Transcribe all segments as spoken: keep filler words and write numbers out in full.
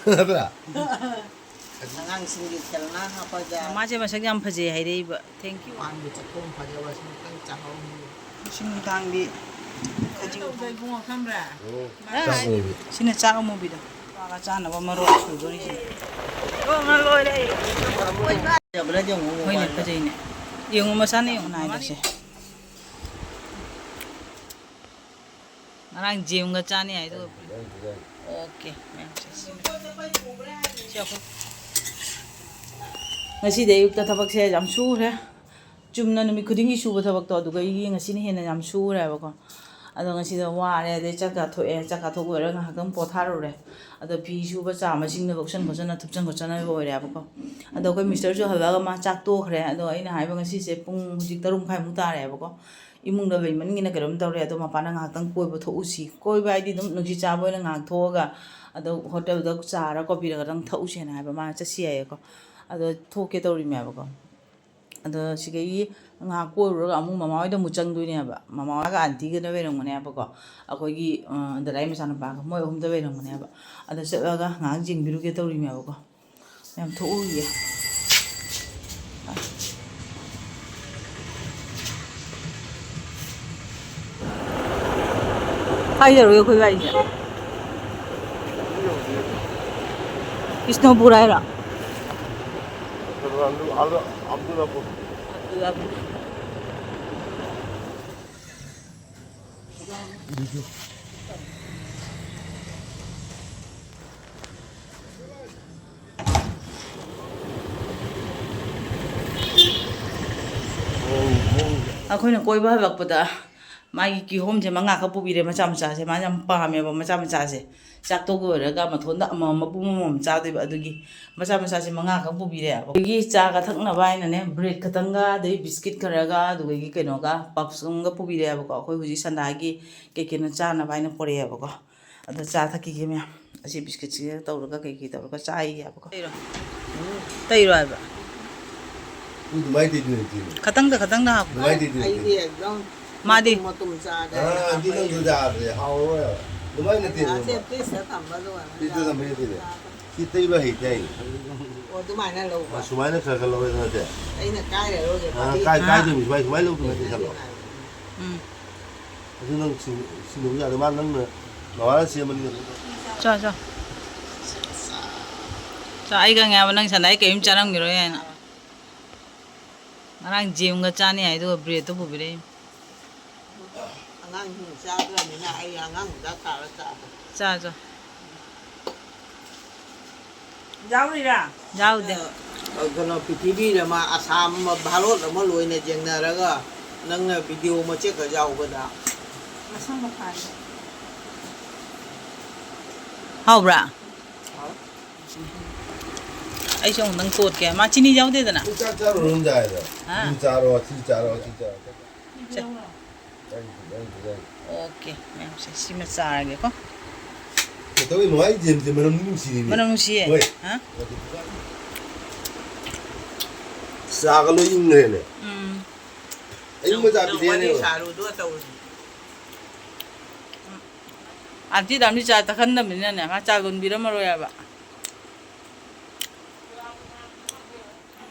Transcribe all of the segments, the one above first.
ꯅꯠꯇ꯭ꯔꯥ? ꯑꯉꯥꯡꯁꯤꯡꯒꯤ ꯈꯦꯜꯅꯥ ꯍꯥꯞꯄꯒ꯫ ꯃꯥꯁꯦ ꯃꯁꯛ ꯌꯥꯝ ꯐꯖꯩ ꯍꯥꯏꯔꯛꯏꯕ꯫ Thank you꯫ ꯄꯥꯟꯒꯤ ꯆꯥꯛꯈꯣꯝ ꯐꯖꯕ ꯁꯤꯃꯇꯪ ꯆꯥꯍꯧꯅꯤ꯫ ꯉꯁꯤ ꯅꯨꯡꯗꯥꯡꯗꯤ ꯈꯖꯤꯡ ꯊꯣꯡ-, ꯏꯕꯨꯡꯉꯣ ꯈꯪꯕ꯭ꯔꯥ? ꯆꯥꯛ ꯑꯃꯨꯕꯤ꯫ ꯁꯤꯅ ꯆꯥꯛ ꯑꯃꯨꯕꯤꯗꯣ꯫ ꯆꯥꯒ ꯆꯥꯅꯕ ꯃꯔꯣꯏ ꯁꯨꯗꯣꯔꯤꯁꯦ꯫ ꯐꯖꯕ꯭ꯔꯥ ꯌꯦꯡꯉꯨ, ꯍꯣꯏꯅꯦ, mobile-ꯗ꯫ ꯐꯖꯩꯅꯦ꯫ ꯌꯦꯡꯉꯨ, ꯃꯁꯥꯅ ꯌꯦꯡꯉꯨ, ꯅꯥꯏꯗꯁꯦ꯫ ꯉꯔꯥꯡ ꯖꯦꯝꯒ ꯆꯥꯅꯤ ꯍꯥꯏꯗꯣ꯫ ꯑꯣꯀꯦ, ꯃꯌꯥꯝ ꯆꯠꯁꯤ꯫ ꯁꯤ ꯑꯩꯈꯣꯏ ꯉꯁꯤꯗꯤ ꯑꯌꯨꯛꯇ ꯊꯕꯛꯁꯦ ꯌꯥꯝ ꯁꯨꯈ꯭ꯔꯦ꯫ ꯆꯨꯝꯅ ꯅꯨꯃꯤꯠ ꯈꯨꯗꯤꯡꯒꯤ ꯁꯨꯕ ꯊꯕꯛꯇꯣ ꯑꯗꯨꯒ ꯑꯩꯒꯤ ꯉꯁꯤꯅ ꯍꯦꯟꯅ ꯌꯥꯝ ꯁꯨꯈ꯭ꯔꯦꯕꯀꯣ꯫ ꯑꯗꯣ ꯉꯁꯤꯗ ꯋꯥꯔꯦ, ꯑꯗꯩ ꯆꯥꯛ ꯆꯥꯊꯣꯛꯑꯦ, ꯆꯥꯛ ꯆꯥꯊꯣꯛ ꯂꯣꯏꯔꯒ ꯉꯥꯏꯍꯥꯛꯇꯪ ꯄꯣꯊꯥꯔꯨꯔꯦ꯫ ꯑꯗꯣ ꯐꯤ ꯁꯨꯕ ꯆꯥꯝꯕꯁꯤꯡꯗꯣ ꯂꯧꯁꯟ ꯈꯣꯠꯆꯟꯅ ꯊꯨꯞꯆꯟ ꯈꯣꯠꯆꯟꯅ ꯂꯣꯏꯔꯦꯕꯀꯣ꯫ ꯑꯗꯣ ꯑꯩꯈꯣꯏ ꯃꯤꯁꯇꯔꯁꯨ ꯍꯜꯂꯛꯑꯒ ꯃꯥ ꯆꯥꯛ ꯇꯣꯛꯈ꯭ꯔꯦ꯫ ꯑꯗꯣ ꯑꯩꯅ ꯍꯥꯏꯕ ꯉꯁꯤꯁꯦ ꯄꯨꯡ ꯍꯧꯖꯤꯛ ꯇꯔꯨꯛ ꯃꯈꯥꯏꯃꯨꯛ ꯇꯥꯔꯦꯕꯀꯣ꯫ ꯏꯃꯨꯡꯗ ꯂꯩꯃꯟꯒꯤꯅ ꯀꯩꯅꯣꯝ ꯇꯧꯔꯦ꯫ ꯑꯗꯣ ꯃꯄꯥꯟꯗ ꯉꯥꯏꯍꯥꯛꯇꯪ ꯀꯣꯏꯕ ꯊꯣꯛꯎꯁꯤ꯫ ꯀꯣꯏꯕ ꯍꯥꯏꯗꯤ ꯑꯗꯨꯝ ꯅꯨꯡꯁꯤꯠ ꯆꯥꯕ ꯑꯣꯏꯅ ꯉꯥꯏꯍꯥꯛ ꯊꯣꯛꯑꯒ ꯑꯗꯣ ꯍꯣꯇꯦꯜꯗ ꯆꯥꯔ ꯀꯣꯐꯤꯔ ꯈꯛꯇꯪ ꯊꯛꯎꯁꯦꯅ ꯍꯥꯏꯕ꯫ ꯃꯥꯅ ꯆꯠꯁꯤ ꯍꯥꯏꯌꯦꯀꯣ꯫ ꯑꯗꯣ ꯊꯣꯛꯀꯦ ꯇꯧꯔꯤꯃꯦꯕꯀꯣ꯫ ꯑꯗꯣ ꯁꯤꯗꯒꯤ ꯉꯥꯏꯍꯥꯛ ꯀꯣꯏꯔꯨꯔꯒ ꯑꯃꯨꯛ ꯃꯃꯥ ꯍꯣꯏꯗ ꯑꯃꯨꯛ ꯆꯪꯗꯣꯏꯅꯦꯕ꯫ ꯃꯃꯥ ꯍꯣꯏꯒ ꯑꯟꯇꯤꯒꯅ ꯂꯩꯔꯝꯒꯅꯦꯕꯀꯣ꯫ ꯑꯩꯈꯣꯏꯒꯤ, ꯑ, ꯗꯗꯥꯒꯤ ꯃꯆꯥꯅꯨꯄꯥꯒ ꯃꯣꯏ ꯑꯍꯨꯝꯗ ꯂꯩꯔꯝꯒꯅꯦꯕ꯫ ꯑꯗ ꯆꯠꯂꯒ ꯉꯥꯏꯍꯥꯛ ꯌꯦꯡꯕꯤꯔꯨꯒꯦ ꯇꯧꯔꯤꯃꯦꯕꯀꯣ꯫ ꯌꯥꯝ ꯊꯣꯛꯎꯏꯌꯦ꯫ ꯀꯥꯏ ꯆꯠꯂꯨꯒꯦ ꯑꯩꯈꯣꯏ ꯒꯥꯔꯤꯁꯦ? ꯕꯤꯁꯅꯨꯄꯨꯔ ꯍꯥꯏꯔꯣ? ꯑꯕꯗꯨꯜꯂꯥꯄꯨꯔ꯫ ꯑꯩꯈꯣꯏꯅ ꯀꯣꯏꯕ ꯍꯜꯂꯛꯄꯗ ꯃꯥꯒꯤ ꯀꯤꯍꯣꯝꯁꯦ ꯃꯉꯥꯈꯛ ꯄꯨꯕꯤꯔꯦ, ꯃꯆꯥ ꯃꯆꯥꯁꯦ꯫ ꯃꯥꯅ ꯌꯥꯝ ꯄꯥꯝꯃꯦꯕ ꯃꯆꯥ ꯃꯆꯥꯁꯦ꯫ ꯆꯥꯛ ꯇꯣꯛ ꯂꯣꯏꯔꯒ ꯃꯊꯣꯟꯗ ꯑꯃꯃꯝ ꯃꯄꯨꯝ ꯑꯃꯃꯝ ꯆꯥꯗꯣꯏꯕ꯫ ꯑꯗꯨꯒꯤ ꯃꯆꯥ ꯃꯆꯥꯁꯦ ꯃꯉꯥꯈꯛ ꯄꯨꯕꯤꯔꯦꯕ꯫ ꯑꯗꯒꯤ ꯆꯥꯒ ꯊꯛꯅꯕ ꯍꯥꯏꯅꯅꯦ, ꯕ꯭ꯔꯦꯗ ꯈꯛꯇꯪꯒ, ꯑꯗꯩ ꯕꯤꯁꯀꯤꯠ ꯈꯔꯒ, ꯑꯗꯨꯗꯒꯤ ꯀꯩꯅꯣꯒ, ꯄꯞꯁ ꯑꯃꯒ ꯄꯨꯕꯤꯔꯛꯑꯦꯕꯀꯣ꯫ ꯑꯩꯈꯣꯏ ꯍꯧꯖꯤꯛ ꯁꯟꯗꯥꯒꯤ ꯀꯩ ꯀꯩꯅꯣ ꯆꯥꯅꯕ ꯍꯥꯏꯅ ꯄꯨꯔꯛꯑꯦꯕꯀꯣ꯫ ꯑꯗꯣ ꯆꯥ ꯊꯛꯈꯤꯒꯦ ꯃꯌꯥꯝ꯫ ꯑꯁꯤ ꯕꯤꯁꯀꯤꯠꯁꯤꯒ ꯇꯧꯔꯒ ꯀꯩ ꯀꯩ ꯇꯧꯔꯒ ꯆꯥꯏꯌꯦꯕꯀꯣ꯫ ꯇꯩꯔꯣ? ꯇꯩꯔꯣ ꯍꯥꯏꯕ? ꯑꯗꯨꯃꯥꯏꯅ ꯇꯩꯗꯣꯏ ꯅꯠꯇꯦꯅꯦ꯫ ꯈꯇꯪꯗ, ꯈꯇꯪꯗ ꯍꯥꯞꯄꯣ꯫ ꯑꯗꯨꯃꯥꯏꯅ ꯇꯩꯗꯣꯏ ꯑꯩꯗꯤ ꯅꯠꯇꯦꯅꯦ꯫ ꯑꯦꯛꯗꯝ ꯃꯥꯗꯤ ꯃꯇꯨꯝ ꯃꯇꯨꯝ ꯆꯥꯒꯦ ꯑꯥ, ꯍꯥꯏꯅ ꯑꯗꯨ ꯅꯪꯁꯨ ꯍꯥꯞꯄꯛꯏꯅꯦ꯫ ꯌꯥꯗ꯭ꯔꯦ, ꯍꯥꯎꯔꯣꯏ꯫ ꯑꯗꯨꯃꯥꯏꯅ ꯅꯠꯇꯦ, ꯁꯦ ꯑꯗꯨꯃꯥꯏꯅ꯫ Fridge ꯊꯝꯕ ꯑꯗꯨꯒ ꯐ꯭ꯔꯤꯖꯇ ꯊꯝꯕ ꯅꯠꯇꯦꯅꯦ꯫ ꯁꯤ ꯇꯩꯕ ꯍꯩꯇꯦ ꯍꯥꯏꯅꯦ꯫ ꯑꯣ, ꯑꯗꯨꯃꯥꯏꯅ ꯂꯧꯕ꯫ ꯑ, ꯁꯨꯃꯥꯏꯅ ꯈꯔ ꯈꯔ ꯂꯧꯔꯦꯗꯅ ꯅꯠꯇꯦ꯫ ꯑꯩꯅ ꯀꯥꯏꯔꯔꯣꯏꯒꯦ, ꯑ, ꯃꯥꯗꯤ꯫ ꯀꯥꯏ-, ꯑꯥ꯫ ꯀꯥꯏꯗꯣꯏꯅꯤ? ꯁꯨꯃꯥꯏ, ꯁꯨꯃꯥꯏꯅ ꯂꯧꯗꯣꯏ ꯅꯠꯇꯦ, ꯁꯥꯂꯣ꯫ ꯎꯝ꯫ ꯑꯗꯨ ꯅꯪ ꯁꯤꯡ-, ꯁꯤꯡꯗꯣꯛꯄ ꯌꯥꯗꯣ, ꯃꯥ ꯅꯪꯅ ꯅꯋꯥꯅ ꯁꯦꯝꯕꯅꯤ ꯀꯩꯅꯣ꯫ ꯆꯣ, ꯆꯣ꯫ ꯆꯣ, ꯑꯩ ꯈꯪꯉꯦ ꯍꯥꯏꯕ, ꯅꯪ ꯁꯥꯟꯅ ꯑꯩ ꯀꯔꯤꯝ ꯆꯥꯔꯝꯈꯤꯔꯣꯏ ꯍꯥꯏꯅ꯫ ꯉꯔꯥꯡ ꯖꯦꯝꯒ ꯆꯥꯅꯤ ꯍꯥꯏꯗꯨꯒ ꯕ꯭ꯔꯦꯗꯇꯣ ꯄꯨꯕꯤꯔꯛꯏ꯫ ꯑꯉꯥꯡꯁꯤꯡ ꯆꯥꯗ꯭ꯔꯕꯅꯤꯅ ꯑꯩ ꯑꯉꯥꯡ ꯃꯆꯥ ꯁꯥꯔ ꯆꯥꯕ꯫ ꯆꯥ, ꯆꯥ꯫ ꯌꯥꯎꯔꯤꯔꯥ? ꯌꯥꯎꯗꯦ꯫ ꯑ, ꯀꯩꯅꯣ, ꯄ꯭ꯔꯤꯊꯤꯕꯤꯗ ꯃꯥ ꯑꯁꯥꯝ ꯑꯃ, ꯚꯥꯔꯣꯠ ꯑꯃ ꯂꯣꯏꯅ ꯌꯦꯡꯅꯔꯒ ꯅꯪꯅ ꯚꯤꯗꯤꯑꯣ ꯃꯆꯦꯠ ꯈꯛ ꯌꯥꯎꯕꯗ꯫ ꯃꯁꯪ ꯃꯈꯥꯏ꯫ ꯍꯥꯎꯕ꯭ꯔꯥ? ꯍꯥꯎ꯫ ꯑꯩꯁꯨ ꯑꯃꯨꯛꯇꯪ ꯇꯣꯠꯀꯦ꯫ ꯃꯥ ꯆꯤꯅꯤ ꯌꯥꯎꯗꯦꯗꯅ? ꯆꯥꯛ ꯆꯥꯔꯨꯔꯣ ꯌꯥꯏꯗ꯫ ꯍꯥ? ꯁꯤ ꯆꯥꯔꯣ, ꯁꯤ ꯆꯥꯔꯣ, ꯁꯤ ꯆꯥꯔꯣ꯫ ꯆꯥ-, ꯌꯥꯏ, ꯌꯥꯏ, ꯌꯥꯏ꯫ ꯑꯣꯀꯦ, ꯃꯌꯥꯝꯁꯦ ꯁꯤꯃ ꯆꯥꯔꯒꯦꯀꯣ꯫ ꯀꯩꯗꯧꯔꯤꯅꯣ? ꯑꯩ ꯖꯦꯝꯁꯦ ꯃꯅꯝ ꯅꯨꯡꯁꯤꯔꯤꯅꯦ꯫ ꯃꯅꯝ ꯅꯨꯡꯁꯤꯌꯦ? ꯍꯣꯏ꯫ ꯍꯥ? ꯆꯥꯒ ꯂꯣꯏ ꯏꯪꯈ꯭ꯔꯦꯅꯦ꯫ ꯎꯝ꯫ ꯑꯌꯤꯡꯕ ꯆꯥ ꯅꯪ ꯄꯤꯊꯛꯑꯦꯅꯦ꯫ ꯋꯥꯔꯤ ꯁꯥꯔꯨꯗꯣ ꯇꯧꯔꯤ꯫ ꯑꯟꯇꯤ ꯗꯥꯝꯅꯤ ꯆꯥ ꯊꯛꯍꯟꯗꯕꯅꯤꯅꯅꯦ, ꯃꯥ ꯆꯥ ꯂꯣꯟꯕꯤꯔꯝꯃꯔꯣꯏ ꯍꯥꯏꯕ꯫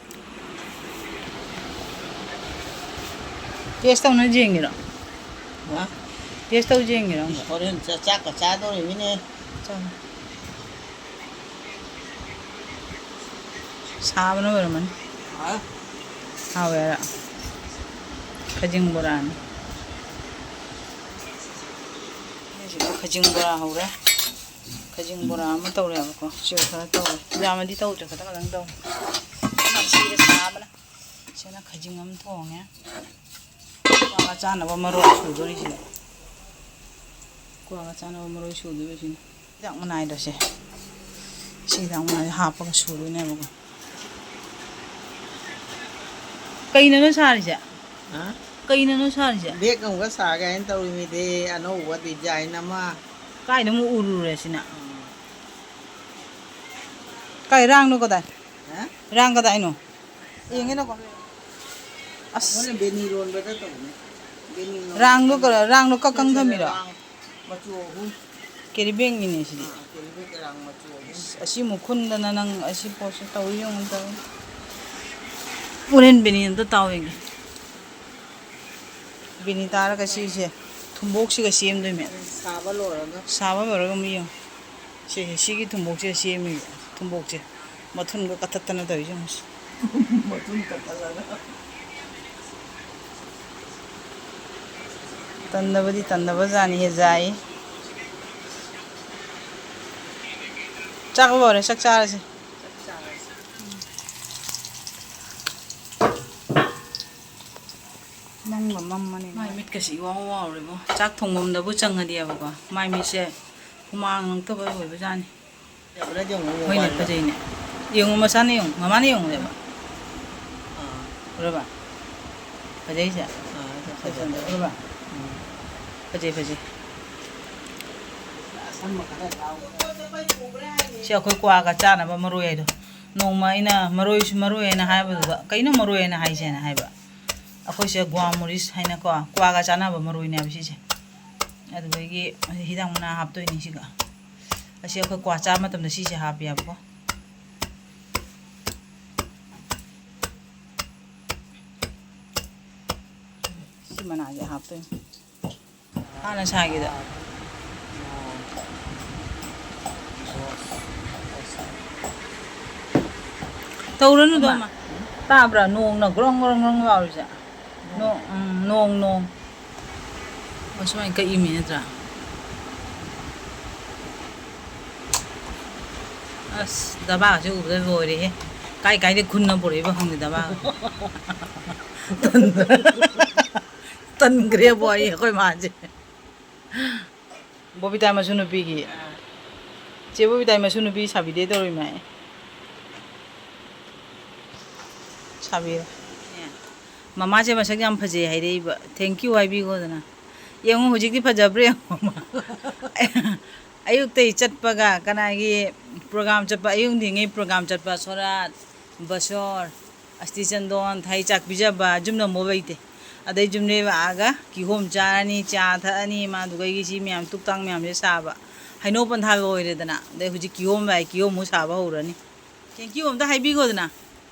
Taste ꯇꯧꯅ ꯌꯦꯡꯒꯦꯔꯣ? ꯍꯥ? Taste ꯇꯧ ꯌꯦꯡꯒꯦꯔꯣ? ꯍꯣꯔꯦꯟ ꯆꯥ-, ꯆꯥꯛꯀ ꯆꯥꯗꯧꯔꯤꯃꯤꯅꯦ꯫ ꯆꯥ-, ꯁꯥꯕꯅ ꯑꯣꯏꯔꯝꯃꯅꯤ꯫ ꯍꯥ? ꯍꯥꯎꯋꯦ ꯍꯥꯏꯔ꯫ ꯈꯖꯤꯡ ꯕꯣꯔꯥꯅꯤ꯫ ꯁꯤꯗ ꯈꯖꯤꯡ ꯕꯣꯔꯥ ꯍꯧꯔꯦ꯫ ꯈꯖꯤꯡ ꯕꯣꯔꯥ ꯑꯃ ꯇꯧꯔꯦꯕꯀꯣ꯫ ꯁꯤꯒ ꯈꯔ ꯇꯧꯔꯦ꯫ ꯌꯥꯝꯅꯗꯤ ꯇꯧꯗ꯭ꯔꯦ, ꯈꯤꯇꯪ ꯈꯤꯇꯪ ꯇꯧꯔꯦ꯫ ꯁꯤꯗ ꯁꯥꯕꯅ꯫ ꯁꯤꯅ ꯈꯖꯤꯡ ꯑꯃ ꯊꯣꯡꯉꯦ꯫ ꯀ꯭ꯋꯥꯒ ꯆꯥꯅꯕ ꯃꯔꯣꯏ ꯁꯨꯗꯣꯔꯤꯁꯤꯅꯦ꯫ ꯀ꯭ꯋꯥꯒ ꯆꯥꯅꯕ ꯃꯔꯣꯏ ꯁꯨꯗꯣꯔꯤꯁꯤꯅꯦ꯫ ꯍꯤꯗꯥꯛ ꯃꯅꯥꯏꯗꯣ ꯁꯦ꯫ ꯁꯤ ꯍꯤꯗꯥꯛ ꯃꯅꯥꯏꯁꯦ ꯍꯥꯞꯄꯒ ꯁꯨꯗꯣꯏꯅꯦꯕꯀꯣ꯫ ꯀꯩꯅꯣ ꯅꯣꯏ ꯁꯥꯔꯤꯁꯦ? ꯍꯥ? ꯀꯩꯅꯣ ꯅꯣꯏ ꯁꯥꯔꯤꯁꯦ? Bag ꯑꯃꯒ ꯁꯥꯒꯦ ꯍꯥꯏꯅ ꯇꯧꯔꯤꯃꯤꯗꯤ, ꯑꯅꯧꯕ design ꯑꯃ꯫ ꯀꯥꯏꯗ ꯑꯃꯨꯛ ꯎꯔꯨꯔꯦ ꯁꯤꯅ? ꯀꯥꯏ ꯔꯥꯡꯅꯣ ꯀꯗꯥꯏ? ꯍꯥ? ꯔꯥꯡ ꯀꯗꯥꯏꯅꯣ? ꯌꯦꯡꯒꯦꯅꯀꯣ꯫ ꯑꯁ꯫ ꯃꯣꯏꯅ ꯕꯦꯅꯤ ꯂꯣꯟꯕꯗ ꯇꯧꯕꯅꯦ꯫ ꯕꯦꯅꯤ ꯂꯣꯟꯕꯗ꯫ ꯔꯥꯡꯗꯣ ꯀꯔ-, ꯔꯥꯡꯗꯣ ꯀꯛ ꯀꯪ ꯊꯝꯃꯤꯔꯣ? ꯔꯥꯡ ꯃꯆꯨ ꯑꯍꯨꯝ꯫ ꯀꯦꯔꯤ ꯕꯦꯒꯅꯤꯅꯦ ꯁꯤꯗꯤ꯫ ꯑꯥ, ꯀꯦꯔꯤ ꯕꯦꯒ ꯑꯔꯥꯡꯕ ꯃꯆꯨ ꯑꯣꯏꯗꯣꯏꯅꯤ꯫ ꯑꯁ, ꯑꯁꯤ ꯃꯨꯛ ꯈꯨꯟꯗꯅ ꯅꯪ ꯑꯁꯤ ꯄꯣꯠꯁꯦ ꯇꯧꯔꯤ ꯌꯦꯡꯉꯨ, ꯇꯧꯔꯤ꯫ ꯍꯣꯔꯦꯟ ꯕꯤꯅꯤ ꯑꯝꯇ ꯇꯥꯎ ꯌꯦꯡꯒꯦ꯫ ꯕꯤꯅꯤ ꯇꯥꯔꯒ ꯁꯤꯁꯦ ꯊꯨꯝꯕꯣꯛꯁꯤꯒ ꯁꯦꯝꯗꯣꯏꯅꯦ꯫ ꯁꯥꯕ ꯂꯣꯏꯔꯒ꯫ ꯁꯥꯕ ꯂꯣꯏꯔꯒ ꯑꯃꯨꯛ ꯌꯦꯡꯉꯨ꯫ ꯁꯤꯁꯦ, ꯁꯤꯒꯤ ꯊꯨꯝꯕꯣꯛꯁꯦ ꯁꯦꯝꯃꯤꯕ, ꯊꯨꯝꯕꯣꯛꯁꯦ꯫ ꯃꯊꯨꯟꯒ ꯀꯛꯊꯠꯇꯅ ꯇꯧꯔꯤꯁꯦ ꯌꯦꯡꯉꯨ꯫ ꯃꯊꯨꯟ ꯀꯛꯊꯠꯂꯒ꯫ ꯇꯟꯗꯕꯗꯤ ꯇꯟꯗꯕ ꯖꯥꯠꯅꯤꯍꯦ, ꯖꯥꯏ꯫ ꯆꯥꯛ ꯂꯣꯏꯔꯦ, ꯆꯥꯛ ꯆꯥꯔꯁꯦ꯫ ꯃꯝꯒ ꯃꯝꯃꯅꯤ꯫ ꯃꯥꯏ ꯃꯤꯠꯀꯁꯤ ꯏꯋꯥꯎ ꯋꯥꯎꯔꯦꯕꯣ꯫ ꯆꯥꯛ ꯊꯣꯡꯐꯝꯗꯕꯨ ꯆꯪꯉꯗꯤꯕꯀꯣ, ꯃꯥꯏ ꯃꯤꯠꯁꯦ ꯍꯨꯃꯥꯡ ꯂꯥꯡꯉꯛꯇꯕ ꯑꯣꯏꯕꯖꯥꯠꯅꯤ꯫ ꯐꯖꯕ꯭ꯔꯥ ꯌꯦꯡꯉꯣ, ꯍꯣꯏꯅꯦ, ꯃꯣꯕꯥꯏꯜꯗ꯫ ꯐꯖꯩꯅꯦ꯫ ꯌꯦꯡꯉꯨ, ꯃꯁꯥꯅ ꯌꯦꯡꯉꯨ, ꯃꯃꯥꯅ ꯌꯦꯡꯉꯨꯅꯦꯕ꯫ ꯑꯥ꯫ ꯎꯔꯕ? ꯐꯖꯩꯁꯦ꯫ ꯑꯥ, ꯁꯦ, ꯐꯖꯩ꯫ ꯁꯦ, ꯎꯔꯕ? ꯎꯝ꯫ ꯐꯖꯩ, ꯐꯖꯩ꯫ ꯁꯤ ꯑꯩꯈꯣꯏ ꯀ꯭ꯋꯥꯒ ꯆꯥꯅꯕ ꯃꯔꯣꯏ ꯍꯥꯏꯗꯣ꯫ ꯅꯣꯡꯃ ꯑꯩꯅ ꯃꯔꯣꯏꯁꯨ ꯃꯔꯣꯏ ꯍꯥꯏꯅ ꯍꯥꯏꯕꯗꯨꯗ, "ꯀꯩꯅꯣ ꯃꯔꯣꯏ ꯍꯥꯏꯅ ꯍꯥꯏꯁꯦꯅ?" ꯍꯥꯏꯕ꯫ ꯑꯩꯈꯣꯏꯁꯦ ꯒ꯭ꯋꯥ ꯃꯣꯔꯤꯁ ꯍꯥꯏꯅꯀꯣ, ꯀ꯭ꯋꯥꯒ ꯆꯥꯅꯕ ꯃꯔꯣꯏꯅꯦꯕ ꯁꯤꯁꯦ꯫ ꯑꯗꯨꯗꯒꯤ ꯍꯤꯗꯥꯛ ꯃꯅꯥ ꯍꯥꯞꯇꯣꯏꯅꯤ ꯁꯤꯒ꯫ ꯑꯁꯤ ꯑꯩꯈꯣꯏ ꯀ꯭ꯋꯥ ꯆꯥꯕ ꯃꯇꯝꯗ ꯁꯤꯁꯦ ꯍꯥꯞꯄꯦꯕꯀꯣ꯫ ꯁꯤ ꯃꯅꯥꯁꯦ ꯍꯥꯞꯇꯣꯏꯅꯤ꯫ ꯍꯥꯟꯅ ꯁꯥꯒꯤꯗ꯫ ꯇꯧꯔꯅꯨꯗꯣ, ꯑꯃ꯫ ꯇꯥꯕ꯭ꯔꯥ? ꯅꯣꯡꯅ ꯒ꯭ꯔꯣꯡ ꯒ꯭ꯔꯣꯡ ꯒ꯭ꯔꯣꯡ ꯂꯥꯎꯔꯤꯁꯦ꯫ ꯅꯣꯡ, ꯎꯝ, ꯅꯣꯡ, ꯅꯣꯡ꯫ ꯑꯁꯨꯃꯥꯏꯅ ꯀꯛꯏꯃꯤ ꯅꯠꯇ꯭ꯔꯥ? ꯑꯁ, ꯗꯕꯥꯒꯁꯦ ꯎꯕꯗ ꯂꯣꯏꯔꯦꯍꯦ꯫ ꯀꯥꯏ ꯀꯥꯏꯗꯩ ꯈꯨꯟꯅ ꯄꯨꯔꯛꯏꯕ ꯈꯪꯗꯦ ꯗꯕꯥꯒ꯫ ꯇꯟꯈ꯭ꯔꯦꯕꯣ ꯑꯩ, ꯑꯩꯈꯣꯏ ꯃꯥꯁꯦ꯫ ꯕꯣꯕꯤꯇꯥ ꯃꯁꯨ ꯅꯨꯄꯤꯒꯤ꯫ ꯑꯥ꯫ ꯆꯦ ꯕꯣꯕꯤꯇꯥ ꯃꯁꯨ ꯅꯨꯄꯤ ꯁꯥꯕꯤꯗꯦ ꯇꯧꯔꯤꯃꯦ꯫ ꯁꯥꯕꯤꯔꯣ꯫ ꯃꯃꯥꯁꯦ ꯃꯁꯛ ꯌꯥꯝ ꯐꯖꯩ ꯍꯥꯏꯔꯛꯏꯕ꯫ Thank you ꯍꯥꯏꯕꯤꯈꯣꯗꯅ꯫ ꯌꯦꯡꯉꯨ, ꯍꯧꯖꯤꯛꯇꯤ ꯐꯖꯕ꯭ꯔꯥ ꯌꯦꯡꯉꯨ, ꯃꯃꯥ꯫ ꯑꯌꯨꯛꯇꯩ ꯆꯠꯄꯒ ꯀꯅꯥꯒꯤ ꯄ꯭ꯔꯣꯒ꯭ꯔꯥꯝ ꯆꯠꯄ, ꯑꯌꯨꯛ ꯅꯨꯡꯊꯤꯟꯉꯩ ꯄ꯭ꯔꯣꯒ꯭ꯔꯥꯝ ꯆꯠꯄ, ꯁꯣꯔꯥꯠ, ꯕꯁꯣꯔ, ꯑꯁꯇꯤ ꯆꯟꯗꯣꯟ, ꯊꯥꯏ ꯆꯥꯛ ꯄꯤꯖꯕ, ꯖꯨꯝꯅ ꯑꯃꯨꯛ ꯂꯩꯇꯦ꯫ ꯑꯗꯩ ꯖꯨꯝꯅꯦ ꯂꯥꯛꯑꯒ ꯀꯤꯍꯣꯝ ꯆꯥꯔꯅꯤ, ꯆꯥ ꯊꯛꯑꯅꯤ, ꯃꯥ ꯑꯗꯨꯒꯩꯒꯤ ꯁꯤ ꯃꯌꯥꯝ ꯇꯨꯛ ꯇꯥꯡ ꯃꯌꯥꯝꯁꯦ ꯁꯥꯕ꯫ ꯍꯩꯅꯧ ꯄꯟꯊꯥꯒ ꯑꯣꯏꯔꯦꯗꯅ꯫ ꯑꯗꯩ ꯍꯧꯖꯤꯛ ꯀꯤꯍꯣꯝ ꯂꯥꯛꯑꯦ, ꯀꯤꯍꯣꯝ ꯑꯃꯨꯛ ꯁꯥꯕ ꯍꯧꯔꯅꯤ꯫ Thank you ꯑꯝꯇ ꯍꯥꯏꯕꯤꯈꯣꯗꯅ꯫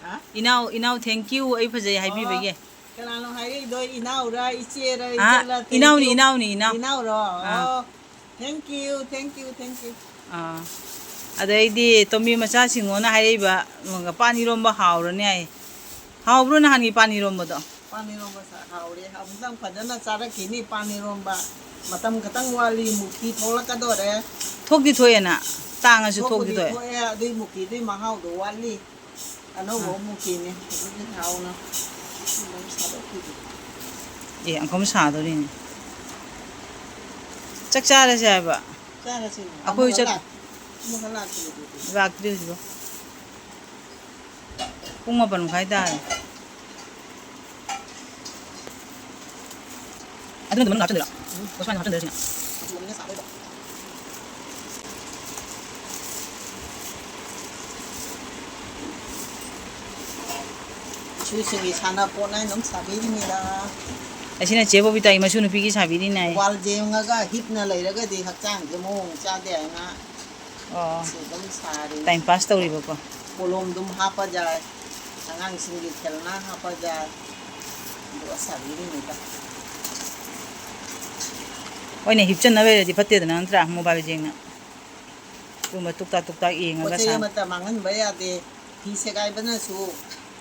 ꯍꯥ? ꯏꯅꯥꯎ, ꯏꯅꯥꯎ, thank you, ꯑꯩ ꯐꯖꯩ ꯍꯥꯏꯕꯤꯕꯒꯤ꯫ ꯑꯣ, ꯀꯅꯥꯅꯣ ꯍꯥꯏꯔꯛꯏꯗꯣ? ꯏꯅꯥꯎꯔ, ꯏꯆꯦꯔ, ꯑꯥ, ꯏꯆꯜꯂ? Thank you. ꯏꯅꯥꯎꯅꯤ, ꯏꯅꯥꯎꯅꯤ, ꯏꯅꯥꯎ꯫ ꯏꯅꯥꯎꯔꯣ? ꯑꯥ꯫ ꯑꯣ, thank you, thank you, thank you꯫ ꯑꯥ꯫ ꯑꯗꯩꯗꯤ ꯇꯣꯝꯕꯤ ꯃꯆꯥꯁꯤꯡꯉꯣꯅ ꯍꯥꯏꯔꯛꯏꯕ, ꯄꯥꯟ ꯏꯔꯣꯝꯕ ꯍꯥꯎꯔꯅꯤ ꯍꯥꯏ꯫ ꯍꯥꯎꯕ꯭ꯔꯣ ꯅꯍꯥꯟꯒꯤ ꯄꯥꯟ ꯏꯔꯣꯝꯕꯗꯣ? ꯄꯥꯟ ꯏꯔꯣꯝꯕ ꯁꯥ-, ꯍꯥꯎꯔꯦ꯫ ꯑꯃꯨꯛꯇꯪ ꯐꯖꯅ ꯆꯥꯔꯛꯈꯤꯅꯤ ꯄꯥꯟ ꯏꯔꯣꯝꯕ꯫ ꯃꯇꯝ ꯈꯛꯇꯪ ꯋꯥꯠꯂꯤ, ꯃꯨꯀꯤ ꯊꯣꯛꯂꯛꯀꯗꯣꯔꯦ꯫ ꯊꯣꯛꯇꯤ ꯊꯣꯛꯑꯦꯅ, ꯇꯥꯡꯉꯁꯨ ꯊꯣꯛꯄꯨꯗꯤ ꯊꯣꯛꯇꯤ ꯊꯣꯛꯑꯦ꯫ ꯊꯣꯛꯑꯦ, ꯑꯗꯨꯏ ꯃꯨꯀꯤꯗꯨꯏ ꯃꯍꯥꯎꯗꯣ ꯋꯥꯠꯂꯤ꯫ ꯑꯅꯧꯕ ꯑꯥ꯫ ꯃꯨꯀꯤꯅꯦ, ꯑꯗꯨꯗꯤ ꯍꯥꯎꯅ ꯑꯗꯨꯝ ꯁꯥꯗꯣꯛꯈꯤꯒꯦ꯫ ꯑꯦ, ꯑꯪꯀꯝ ꯁꯥꯗꯣꯔꯤꯅꯦ꯫ ꯆꯥꯛ ꯆꯥꯔꯁꯦ ꯍꯥꯏꯕ꯫ ꯆꯥꯔꯁꯦ꯫ ꯑꯩꯈꯣꯏ ꯑꯃꯒ ꯆꯠ-, ꯂꯥꯛ-, ꯑꯃꯒ ꯂꯥꯛꯇ꯭ꯔꯤꯗꯨꯗꯤ꯫ ꯂꯥꯛꯇ꯭ꯔꯤ ꯍꯧꯖꯤꯛꯐꯥꯎ꯫ ꯄꯨꯡ ꯃꯥꯄꯟ ꯃꯈꯥꯏ ꯇꯥꯔꯦ꯫ ꯑꯗꯨꯅ ꯑꯗꯨꯝ ꯍꯥꯞꯆꯤꯟꯗꯣꯏꯔꯣ? ꯎꯝ꯫ ꯄꯣꯁꯄꯥꯟ ꯍꯥꯞꯆꯤꯟꯗꯣꯏꯔꯣ ꯁꯤꯅ? ꯃꯆꯨ ꯑꯅꯤꯅ ꯁꯥꯗꯣꯏꯕ꯫ ꯏꯁꯨꯁꯤꯡꯒꯤ ꯁꯥꯟꯅꯄꯣꯠ ꯍꯥꯏꯅ ꯑꯗꯨꯝ ꯁꯥꯕꯤꯔꯤꯅꯤꯗ꯫ ꯑꯁꯤꯅ ꯆꯦ ꯕꯣꯕꯤꯇꯥꯒꯤ ꯃꯁꯨ ꯅꯨꯄꯤꯒꯤ ꯁꯥꯕꯤꯔꯤꯅꯦ꯫ ꯋꯥꯜ ꯌꯦꯡꯉꯒ ꯍꯤꯞꯅ ꯂꯩꯔꯒꯗꯤ ꯍꯛꯆꯥꯡꯁꯦ ꯃꯑꯣꯡ ꯆꯥꯗꯦ ꯍꯥꯏꯅ ꯑꯣ꯫ ꯁꯤ ꯑꯗꯨꯝ ꯁꯥꯔꯤ꯫ Time pass ꯇꯧꯔꯤꯕꯀꯣ꯫ ꯄꯣꯂꯣꯝ ꯑꯗꯨꯝ ꯍꯥꯞꯄ ꯌꯥꯏ, ꯑꯉꯥꯡꯁꯤꯡꯒꯤ ꯈꯦꯜꯅꯥ ꯍꯥꯞꯄ ꯌꯥꯏ, ꯑꯗꯨꯒ ꯁꯥꯕꯤꯔꯤꯅꯤꯗ꯫ ꯍꯣꯏꯅꯦ, ꯍꯤꯞꯆꯟꯅ ꯂꯩꯔꯗꯤ ꯐꯠꯇꯦꯗꯅ, ꯅꯠꯇ꯭ꯔꯥ? Mobile ꯌꯦꯡꯅ꯫ ꯑꯗꯨꯒꯨꯝꯕ ꯇꯨꯛꯇꯥꯛ ꯇꯨꯛꯇꯥꯛ ꯌꯦꯡꯉꯒ ꯄꯣꯠ ꯆꯩ ꯁꯥ-, ꯑꯃꯠꯇ ꯃꯥꯡꯍꯟꯕ ꯌꯥꯗꯦ꯫ ꯐꯤ ꯁꯦꯒꯥꯏꯕꯅꯁꯨ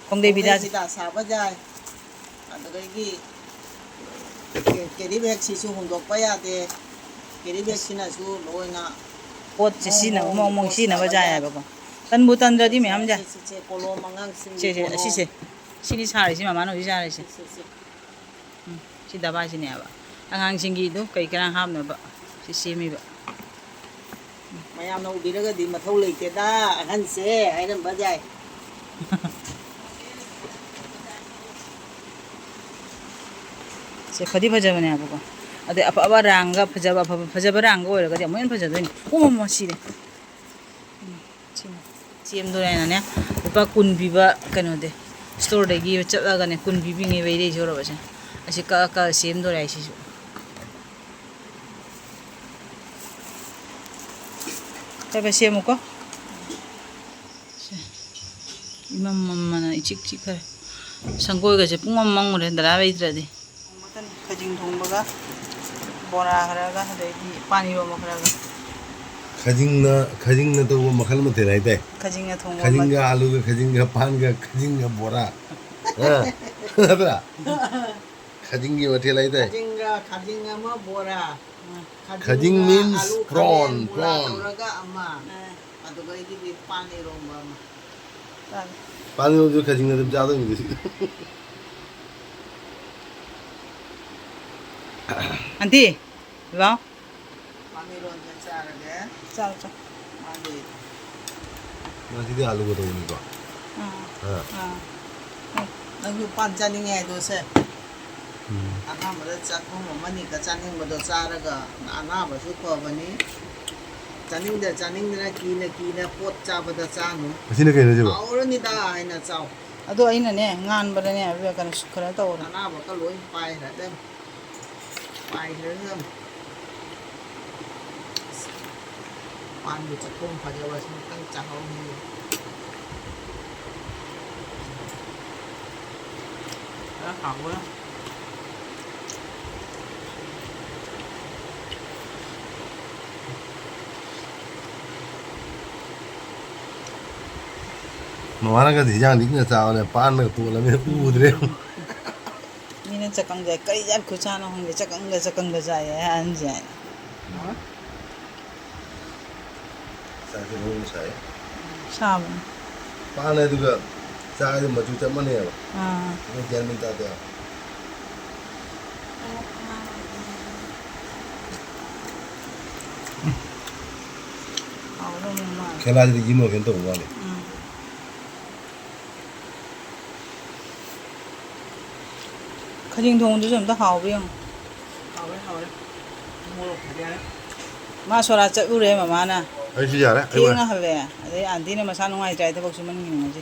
ꯈꯣꯡꯗꯩ ꯈꯣꯡꯗꯩ ꯐꯤꯗꯥ-, ꯐꯤꯗꯥ ꯁꯥꯕ ꯌꯥꯏ꯫ ꯑꯗꯨꯗꯒꯤ ꯀꯦ-, carry bag ꯁꯤꯁꯨ ꯍꯨꯟꯗꯣꯛꯄ ꯌꯥꯗꯦ꯫ Carry bag ꯁꯤꯅꯁꯨ ꯂꯣꯏꯅ ꯄꯣꯠꯁꯦ ꯃꯑꯣꯡ ꯁꯤꯖꯤꯟꯅꯕ ꯃꯑꯣꯡꯒꯤ ꯃꯑꯣꯡ ꯃꯑꯣꯡ ꯄꯣꯠ ꯁꯤꯖꯤꯟꯅꯕ ꯁꯥꯕ ꯌꯥꯏ ꯌꯥꯏ꯫ ꯍꯥꯏꯕꯀꯣ꯫ ꯇꯟꯕꯨ ꯇꯟꯗ꯭ꯔꯗꯤ ꯁꯦ, ꯃꯌꯥꯝ ꯌꯥꯏ꯫ ꯁꯦ, ꯁꯦ, ꯁꯦ, ꯀꯣꯂꯣꯝ ꯑꯉꯥꯡꯁꯤꯡꯒꯤ ꯁꯦ, ꯁꯦ, ꯀꯣꯂꯣꯝ꯫ ꯑꯁꯤꯁꯦ꯫ ꯁꯤꯅꯤ ꯁꯥꯔꯤꯁꯦ ꯃꯃꯥꯅ ꯍꯧꯖꯤꯛ ꯁꯥꯔꯤꯁꯦ꯫ ꯁꯦ, ꯁꯦ, ꯁꯦ꯫ ꯎꯝ, ꯁꯤ ꯗꯕꯥꯁꯤꯅꯦꯕ꯫ ꯑꯉꯥꯡꯁꯤꯡꯒꯤ ꯑꯗꯨꯝ ꯀꯩ ꯀꯔꯥꯡ ꯍꯥꯞꯅꯕ ꯁꯤ ꯁꯦꯝꯃꯤꯕ꯫ ꯃꯌꯥꯝꯅ ꯎꯕꯤꯔꯒꯗꯤ ꯃꯊꯧ ꯂꯩꯇꯦꯗ ꯑꯍꯟꯁꯦ ꯍꯥꯏꯔꯝꯕ ꯌꯥꯏ꯫ ꯁꯦ ꯐꯗꯤ ꯐꯖꯕꯅꯦꯕꯀꯣ꯫ ꯑꯗꯩ ꯑꯐꯕ ꯔꯥꯡꯒ ꯐꯖꯕ, ꯑꯐꯕ, ꯐꯖꯕ ꯔꯥꯡꯒ ꯑꯣꯏꯔꯒꯗꯤ ꯑꯃꯨꯛ ꯍꯦꯟꯅ ꯐꯖꯗꯣꯏꯅꯤ꯫ ꯎꯝ, ꯁꯤꯔꯦ꯫ ꯎꯝ, ꯁꯤꯅ ꯁꯦꯝꯗꯣꯔꯦꯅꯅꯦ, ꯂꯨꯄꯥ ꯀꯨꯟ ꯄꯤꯕ ꯀꯩꯅꯣꯗꯤ, storeꯗꯒꯤ ꯆꯠꯂꯒꯅꯦ, ꯀꯨꯟ ꯄꯤꯕꯤꯉꯩ ꯋꯥꯏꯔꯩꯁꯦ ꯍꯧꯔꯕꯁꯦ꯫ ꯑꯁꯤ ꯀꯛꯑ ꯀꯛꯑ ꯁꯦꯝꯗꯣꯔꯦ ꯑꯩ ꯁꯤꯁꯨ꯫ ꯈꯔ ꯈꯔ ꯁꯦꯝꯃꯨꯀꯣ꯫ ꯁꯦ꯫ ꯏꯃꯝ ꯃꯝꯃꯅ ꯏꯆꯤꯛ ꯆꯤꯛꯈ꯭ꯔꯦ꯫ ꯁꯪꯒꯣꯏꯒꯁꯦ ꯄꯨꯡꯃꯝ ꯃꯝꯈ꯭ꯔꯦ ꯗꯗꯥ ꯂꯩꯇ꯭ꯔꯗꯤ꯫ ꯈꯖꯤꯡ ꯊꯣꯡꯕꯒ ꯕꯣꯔꯥ ꯈꯔꯒ ꯑꯗꯩꯗꯤ ꯄꯥꯟ ꯏꯔꯣꯟꯕ ꯈꯔꯒ꯫ ꯈꯖꯤꯡꯅ, ꯈꯖꯤꯡꯅ ꯇꯧꯕ ꯃꯈꯜ ꯃꯊꯦꯜ ꯍꯥꯏꯇꯥꯏ꯫ ꯈꯖꯤꯡꯅ ꯊꯣꯡꯕ ꯈꯖꯤꯡꯒ ꯑꯂꯨꯒ, ꯈꯖꯤꯡꯒ ꯄꯥꯟꯒ, ꯈꯖꯤꯡꯒ ꯕꯣꯔꯥ꯫ ꯑ? ꯅꯠꯇ꯭ꯔꯥ? ꯈꯖꯤꯡꯒꯤ ꯃꯊꯦꯜ ꯍꯥꯏꯇꯥꯏ꯫ ꯈꯖꯤꯡꯒ, ꯈꯖꯤꯡ ꯑꯃ ꯕꯣꯔꯥ꯫ ꯈꯖꯤꯡ ꯈꯖꯤꯡꯒ means ꯑꯂꯨ ꯈꯥꯃꯦꯟ prawn, ꯕꯣꯔꯥ prawn꯫ ꯇꯧꯔꯒ ꯑꯃ꯫ ꯑꯥ꯫ ꯑꯗꯨꯒ ꯑꯩꯒꯤꯗꯤ ꯄꯥꯟ ꯏꯔꯣꯝꯕ ꯑꯃ꯫ ꯆꯥꯒꯦ꯫ ꯄꯥꯟ ꯏꯔꯣꯝꯕꯁꯨ ꯈꯖꯤꯡꯅ ꯑꯗꯨꯝ ꯆꯥꯗꯣꯏꯅꯤ ꯑꯗꯨꯗꯤ꯫ ꯑꯟꯇꯤ, ꯂꯥꯎ꯫ ꯄꯥꯟ ꯏꯔꯣꯟꯕ ꯆꯥꯔꯒꯦ꯫ ꯆꯥꯎ, ꯆꯥꯎ꯫ ꯃꯥꯗꯤ ꯉꯁꯤꯗꯤ ꯑꯂꯨꯒ ꯇꯧꯕꯅꯤꯀꯣ꯫ ꯑꯥ꯫ ꯑꯥ꯫ ꯑꯥ꯫ ꯎꯝ, ꯅꯪꯁꯨ ꯄꯥꯟ ꯆꯥꯅꯤꯡꯉꯦ ꯍꯥꯏꯗꯣ ꯁꯦ꯫ ꯎꯝ꯫ ꯑꯍꯥꯟꯕꯗ ꯆꯥꯛꯈꯨꯝ ꯑꯃꯅꯤꯒ ꯆꯥꯅꯤꯡꯕꯗꯣ ꯆꯥꯔꯒ ꯑꯅꯥꯕꯁꯨ ꯐꯕꯅꯤ꯫ ꯆꯥꯅꯤꯡꯗ ꯆꯥꯅꯤꯡꯗꯅ ꯀꯤꯅ ꯀꯤꯅ ꯄꯣꯠ ꯆꯥꯕꯗ ꯆꯥꯅꯨ꯫ ꯑꯁꯤꯅ ꯀꯩꯅꯣ ꯁꯤꯕꯣ? ꯍꯥꯎꯔꯅꯤꯗ ꯍꯥꯏꯅ ꯆꯥꯎ꯫ ꯑꯗꯣ ꯑꯩꯅꯅꯦ, ꯉꯥꯟꯕꯗꯅꯦ, ꯀꯩꯅꯣ, ꯀꯩꯅꯣ ꯇꯧꯔꯦ꯫ ꯑꯅꯥꯕꯒ ꯂꯣꯏ ꯄꯥꯏꯈ꯭ꯔꯗꯝ꯫ ꯄꯥꯏꯈ꯭ꯔꯦ ꯑꯗꯨꯝ꯫ ꯄꯥꯟꯒꯤ ꯆꯥꯛꯈꯣꯝ ꯐꯖꯕꯁꯤ ꯑꯃꯨꯛꯇꯪ ꯆꯥꯍꯧꯅꯤꯡꯉꯤ꯫ ꯐꯖꯅ ꯍꯥꯎꯕ꯭ꯔꯥ? ꯃꯃꯥꯅꯒꯗꯤ ꯍꯤꯟꯖꯥꯡꯗꯤ ꯏꯪꯅ ꯆꯥꯕꯅꯦ, ꯄꯥꯟꯒ ꯇꯣꯠꯂꯃꯤꯅ ꯎꯗ꯭ꯔꯦ꯫ ꯃꯤꯅ ꯆꯀꯪꯁꯦ ꯀꯔꯤ ꯖꯥꯠ ꯈꯨꯠꯁꯥꯅꯣ ꯈꯪꯗꯦ, ꯆꯀꯪꯗ ꯆꯀꯪꯗ ꯆꯥꯏꯌꯦ ꯑꯍꯟꯁꯦ ꯍꯥꯏꯅ꯫ ꯆꯥꯛꯁꯦ ꯃꯑꯣꯡ ꯁꯥꯏ꯫ ꯁꯥꯕꯅꯤ꯫ ꯄꯥꯟ ꯍꯥꯏꯗꯨꯒ ꯆꯥꯛ ꯍꯥꯏꯗꯨ ꯃꯆꯨ ꯆꯞ ꯃꯥꯟꯅꯩꯕ꯫ ꯑꯥ꯫ ꯑꯗꯨ ꯒ꯭ꯌꯥꯟ ꯃꯦꯟ ꯇꯥꯗꯦ ꯍꯥꯏꯕ꯫ ꯍꯥꯎꯗꯧ ꯃꯥꯜꯂꯦ꯫ ꯈꯦꯂꯥꯁꯤꯗꯤ ꯌꯤꯃꯣ ꯀꯩꯅꯣ ꯇꯧꯕ ꯃꯥꯜꯂꯦ꯫ ꯎꯝ꯫ ꯈꯖꯤꯡ ꯊꯣꯡꯕꯗꯨꯁꯨ ꯑꯝꯇ ꯍꯥꯎꯕ꯭ꯔꯥ ꯌꯦꯡꯉꯨ꯫ ꯍꯥꯎꯔꯦ, ꯍꯥꯎꯔꯦ꯫ ꯃꯣꯔꯣꯛ ꯐꯖꯔꯦ꯫ ꯃꯥ ꯁꯣꯔꯥ ꯆꯠꯂꯨꯔꯦ ꯃꯃꯥꯅ꯫ ꯑꯩꯁꯨ ꯌꯥꯔꯦ, ꯑꯩ ꯊꯦꯡꯅ ꯋꯥꯔꯦ꯫ ꯍꯜꯂꯦ꯫ ꯑꯗꯩ ꯑꯥꯟꯇꯤꯅ ꯃꯁꯥ ꯅꯨꯡꯉꯥꯏꯇ꯭ꯔꯦ ꯍꯥꯏ ꯊꯕꯛ ꯁꯨꯃꯟꯒꯤꯅꯤ ꯉꯁꯤ꯫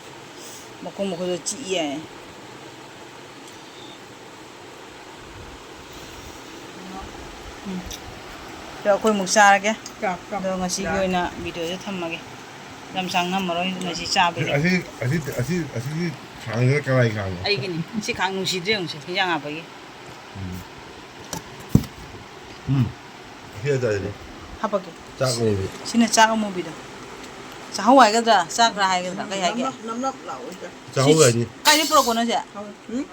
ꯃꯈꯣꯡ ꯃꯈꯨꯠꯇꯣ ꯆꯤꯛꯏ ꯍꯥꯏ꯫ ꯎꯝ꯫ ꯑꯗꯣ ꯑꯩꯈꯣꯏ ꯑꯃꯨꯛ ꯆꯥꯔꯒꯦ꯫ ꯆꯥꯎ, ꯆꯥꯎ꯫ ꯑꯗꯣ ꯉꯁꯤꯒꯤ ꯑꯣꯏꯅ ꯚꯤꯗꯤꯑꯣꯁꯦ ꯊꯝꯃꯒꯦ꯫ ꯌꯥꯝ ꯁꯥꯡ ꯉꯝꯃꯔꯣꯏ ꯉꯁꯤ ꯆꯥꯕꯒꯤ꯫ ꯑꯁꯤ, ꯑꯁꯤ, ꯑꯁꯤ, ꯑꯁꯤꯒꯤ ꯈꯥꯡꯁꯤꯅ ꯀꯅꯥꯒꯤ ꯈꯥꯡꯅꯣ? ꯑꯩꯒꯤꯅꯤ꯫ ꯁꯤ ꯈꯥꯡ ꯅꯨꯡꯁꯤꯗ꯭ꯔꯦ ꯌꯦꯡꯉꯨꯁꯦ, ꯍꯤꯟꯖꯥꯡ ꯍꯥꯞꯄꯒꯤ꯫ ꯎꯝ꯫ ꯎꯝ꯫ ꯑꯁꯤ ꯍꯥꯏꯇꯥꯔꯦꯅꯦ꯫ ꯍꯥꯞꯄꯛꯀꯦ꯫ ꯆꯥꯛ ꯂꯩꯔꯦ꯫ ꯁꯤꯅ ꯆꯥꯛ ꯑꯃꯨꯕꯤꯗꯣ꯫ ꯆꯥꯛꯍꯧ ꯍꯥꯏꯒꯗ꯭ꯔꯥ? ꯆꯥꯛꯔꯥ ꯍꯥꯏꯒꯗ꯭ꯔꯥ? ꯀꯩ ꯍꯥꯏꯒꯦ? ꯅꯞ ꯅꯞ ꯅꯞ ꯂꯥꯎꯋꯦ꯫ ꯆꯥꯛꯍꯧ ꯁꯤ ꯍꯥꯏꯅꯤ꯫ ꯀꯥꯏꯗꯩ ꯄꯨꯔꯛꯄꯅꯣ ꯁꯦ? ꯍꯥꯎꯋꯦ꯫ ꯎꯝ?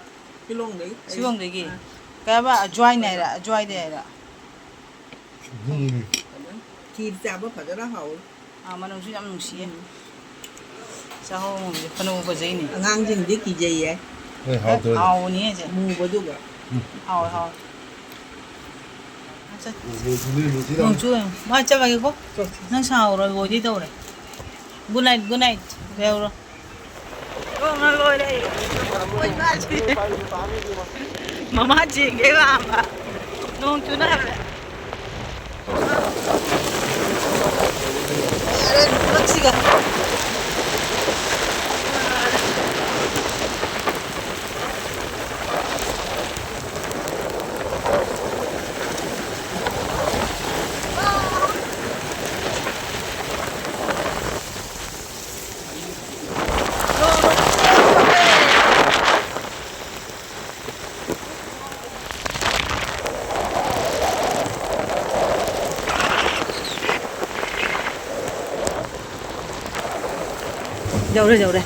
ꯁꯤꯂꯣꯡꯗꯒꯤ꯫ ꯁꯤꯂꯣꯡꯗꯒꯤ? ꯑꯥ꯫ ꯀꯩ ꯍꯥꯏꯕ? ꯑꯖ꯭ꯋꯥꯏꯟ ꯍꯥꯏꯔ? ꯑꯖ꯭ꯋꯥꯏꯗꯩ ꯍꯥꯏꯔ? ꯎꯝ꯫ ꯈꯤꯔ ꯆꯥꯕ ꯐꯖꯅ ꯍꯥꯎꯋꯤ꯫ ꯑꯥ, ꯃꯅꯝꯁꯨ ꯌꯥꯝ ꯅꯨꯡꯁꯤꯌꯦ꯫ ꯎꯝ꯫ ꯆꯥꯛꯍꯧ ꯑꯃꯨꯕꯤꯁꯦ ꯐꯅꯕꯨ ꯐꯖꯩꯅꯦ꯫ ꯑꯉꯥꯡꯁꯤꯡꯗꯤ ꯀꯤꯖꯩꯌꯦ꯫ ꯍꯣꯏ, ꯍꯥꯎꯇ꯭ꯔꯗꯤ꯫ ꯍꯥꯎꯕꯅꯤ ꯍꯥꯏꯁꯦ꯫ ꯃꯨꯕꯗꯨꯒ꯫ ꯎꯝ꯫ ꯍꯥꯎꯋꯦ, ꯍꯥꯎꯋꯦ꯫ ꯑꯠꯆꯥ꯫ ꯅꯣꯡ ꯆꯨꯔꯦ, ꯅꯣꯡ ꯆꯨꯔꯦ꯫ ꯅꯣꯡ ꯆꯨꯔꯦ꯫ ꯃꯥ ꯆꯠꯂꯒꯦꯀꯣ꯫ ꯆꯠꯁꯤ꯫ ꯅꯪ ꯁꯥꯎꯔꯣꯏ, ꯂꯣꯏꯗꯣꯏ ꯇꯧꯔꯦ꯫ Good night, good night꯫ ꯂꯩꯍꯧꯔꯣ꯫ ꯂꯣꯏꯔꯦ꯫ ꯃꯃꯥ ꯆꯦꯡꯒꯦ ꯂꯥꯛꯑꯝꯕ꯫ ꯅꯣꯡ ꯆꯨꯅꯈ꯭ꯔꯦ꯫ ꯌꯥꯔꯦ, ꯂꯨꯞꯄꯛꯁꯤꯒ꯫ ꯌꯧꯔꯦ, ꯌꯧꯔꯦ꯫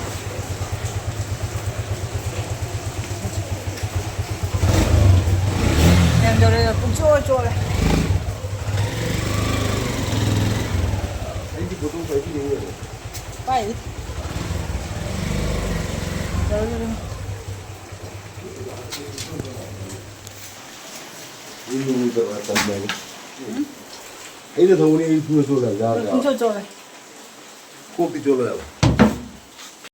ꯌꯥꯝ ꯌꯧꯔꯦ, ꯄꯨꯡꯆꯣꯠ ꯆꯣꯠꯂꯦ꯫ ꯑꯩꯗꯤ ꯐꯣꯇꯣ ꯄꯥꯏꯕꯤꯅꯤꯡꯉꯦ꯫ ꯄꯥꯏꯔꯤ꯫ ꯌꯧꯔꯦ, ꯌꯧꯔꯦ꯫ ꯑꯩꯅ ꯊꯧꯕꯅꯤ, ꯑꯩ ꯄꯨꯔ ꯆꯣꯠꯂꯦ, ꯌꯥꯗ꯭ꯔꯦ꯫ ꯄꯨꯡꯆꯣꯠ ꯆꯣꯠꯂꯦ꯫ ꯀꯣꯛꯇꯤ ꯆꯣꯠꯂꯦꯕ꯫